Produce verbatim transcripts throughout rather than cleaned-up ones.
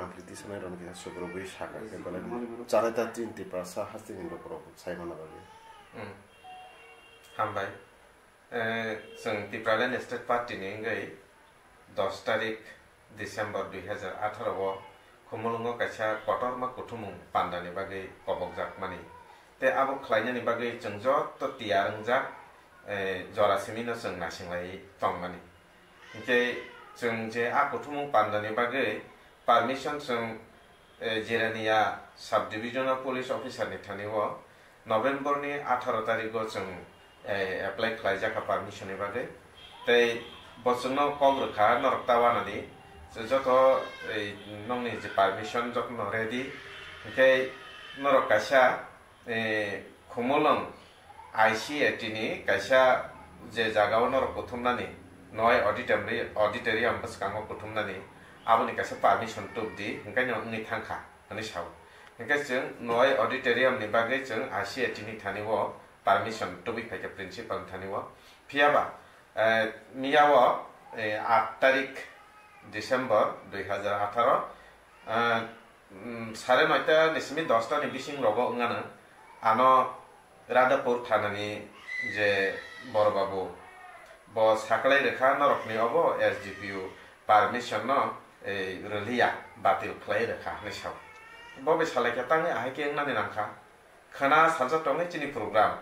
Ang khe tisanai rok khe sukrubwi sakha khe belai chalaita tin Tiprasa hasteni lukurok sai mana bagwi. Hmm. Hambai. Eh, chwng Tipraland State Party ni wngwi dos tarik December dui hazar atharo o Khumulwngo kaisa kotorma kuthumung pandani bagwi kobokjakmani. Tei abo khlainani bagwi chwng joto tiyar wngjak, eh, jora simino chwng nasinglaiwi tongmani. Hinkhe chwng je a kuthumung pandani bagwi permission chwng, eh, Jirania Sub Divisional Police Officer ni thani o November ni atharo tarikh o chwng, eh, apply khlaijak kha permission ni bagwi. Tei bo chwngno kok rwkha norok ta wanani joto, eh, nokni je permission jotono ready. Hinkhe norok kaisa eh, Khumulwng I C A T ni kaisa je jagao norok kuthumnani, Noai Auditorium, Auditorium bwskango kuthumnani, aboni kaisa permission tubdi, hinkhe no wngwi thangkha, hwnwi sao. Hinkhe chwng Noai Auditorium ni bagwi chwng I C A T ni thani o permission tubwi phaikha principal ni thani o. Phiyaba, eh, miya o, eh, aat tarik December dui hazar atharo, eh, mm, sare noita ni simi dosta ni bising rogo wngano ano Radhapur thanani je bor babu bo saklai rekha norokni obo S D P O permission no, eh, rwliya, batil khlai rekha hinwi sao. Bo bai salai khe tangwi ahai khe wngnani nangkha. Khwna salsa tongwi chini program.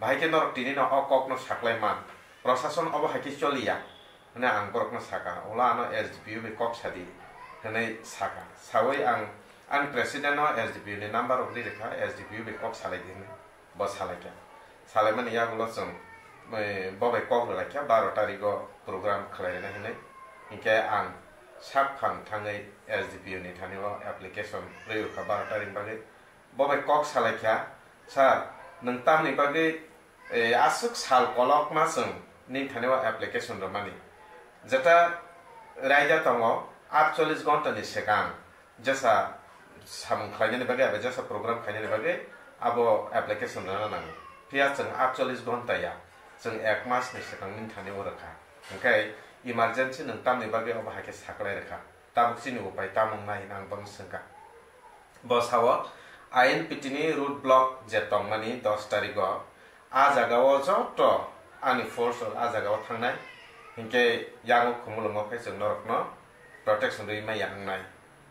Bahai khe norok tini no o kok no saklai man. Prosason obo hai khe choliya. Hwnwi ang borokno saka, "Ulo ano S D P O bai kok sadi," hwnwi saka. Sawi ang ani president no S D P O ni number rok ri rikha, S D P O bai kok salai di hwnwi. Bo salai kha. Salaimani yagulo chwng, eh, bo bai kok rwlai kha, baro tarikh o program khlai rwna hwnwi. Hinkhe ang sak phang thangwi S D P O ni thani o application rwi rwkha baro tarikh bagwi. Bo bai kok salai kha, "Sir, nwng tamni bagwi, eh, aswk sal kolokma chwng nini thani o application rwmani? Jeta raida tongo, aatchollish ghonta ni swkang jesa samung khlainani bagwi eba jesa program khlainani bagwi abo application rwna nango. Phiya chwng aatchollish ghonta ya, chwng ek mas ni swkang nini thani o rwkha. Hinkhe emergency nwng tamni bagwi obo hai khe saklai rwkha. Tabuk chini upai tamo wngnai?" hwnwi ang bono swngkha. Bo sao, I N P T ni road block je tongmani dos tarikh o, a jaga o joto ani force rok a jaga o thangnai, hinkhe yango Khumulwngo khe chwng norokno protection rwi maya wngnai.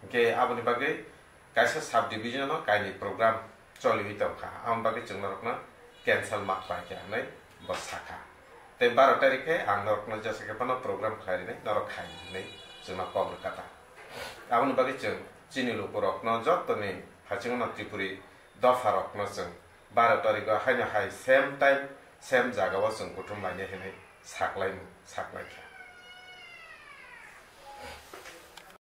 Hinkhe aboni bagwi kaisa sub division o kainwi program choliwi tongkha, aboni bagwi chwng norokno cancel ma khlaikha hwnwi bo sakha. Tei baro tarikh khe ang norokno jesa khe phano program khlai rinai, norok khai hinwi chwngno kok rwkha ta. Aboni bagwi chwng chini lukurokno jotoni hachingno Tripuri dopharokno chwng baro tarikh o haino hai same time, same jaga o chwng kuthum lainai hinwi saklai, saklai kha.